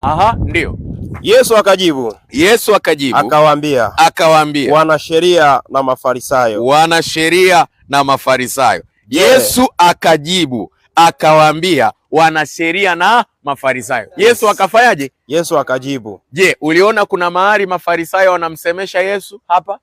Aha, ndio. Yesu akajibu, Yesu akajibu akawaambia, akawaambia wanasheria na Mafarisayo, wanasheria na Mafarisayo. Yesu akajibu akawaambia wanasheria na Mafarisayo. Yesu akafanyaje? Yesu akajibu. Je, uliona kuna mahali Mafarisayo wanamsemesha Yesu hapa?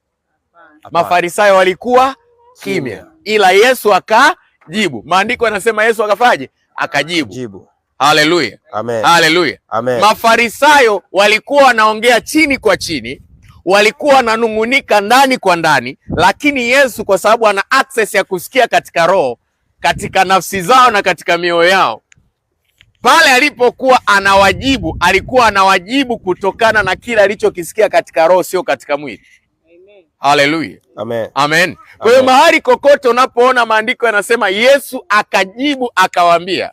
Hapana. Mafarisayo walikuwa kimya, ila Yesu akajibu. Maandiko yanasema Yesu akafanyaje? Akajibu. Jibu. Haleluya, Amen. haleluya. Amen. Mafarisayo walikuwa wanaongea chini kwa chini, walikuwa wananung'unika ndani kwa ndani, lakini Yesu kwa sababu ana access ya kusikia katika roho, katika nafsi zao na katika mioyo yao, pale alipokuwa anawajibu, alikuwa anawajibu kutokana na kile alichokisikia katika roho, sio katika mwili. Haleluya. Amen. Amen. Kwa hiyo Amen. mahali kokote unapoona maandiko yanasema Yesu akajibu akawaambia,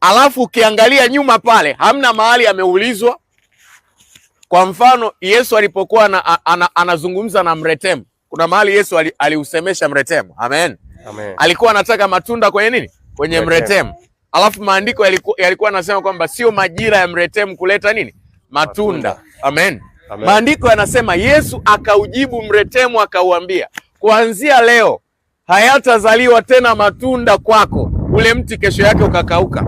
alafu ukiangalia nyuma pale hamna mahali ameulizwa. Kwa mfano Yesu alipokuwa anazungumza na mretemu, kuna mahali Yesu aliusemesha mretemu. Amen. Amen. Alikuwa anataka matunda kwenye nini? Kwenye Mretemu. mretemu. Alafu maandiko yalikuwa anasema kwamba sio majira ya mretemu kuleta nini? Matunda. Matunda. Amen. Amen. Maandiko yanasema Yesu akaujibu mretemu akauambia, kuanzia leo hayatazaliwa tena matunda kwako. Ule mti kesho yake ukakauka.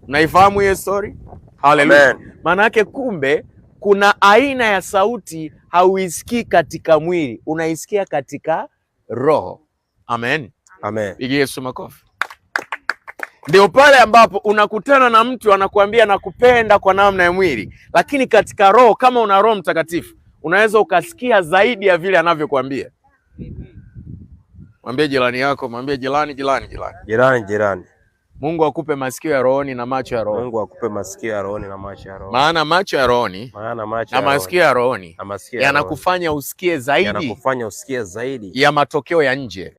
Naifahamu hiyo story? Haleluya. Amen. Maana yake kumbe kuna aina ya sauti hauisikii katika mwili, unaisikia katika roho. Amen. Amen. Pigie Yesu makofi. Ndio pale ambapo unakutana na mtu anakuambia nakupenda kwa namna ya mwili, lakini katika roho, kama una Roho Mtakatifu, unaweza ukasikia zaidi ya vile anavyokuambia. Mwambie jirani yako, mwambie jirani, jirani, jirani, Jirani, jirani. Mungu akupe masikio ya rohoni na macho ya rohoni, Mungu akupe masikio ya rohoni na macho ya rohoni. maana macho ya rohoni Maana macho na ya rohoni masikio ya rohoni na masikio ya rohoni yanakufanya usikie zaidi yanakufanya usikie zaidi ya matokeo ya nje.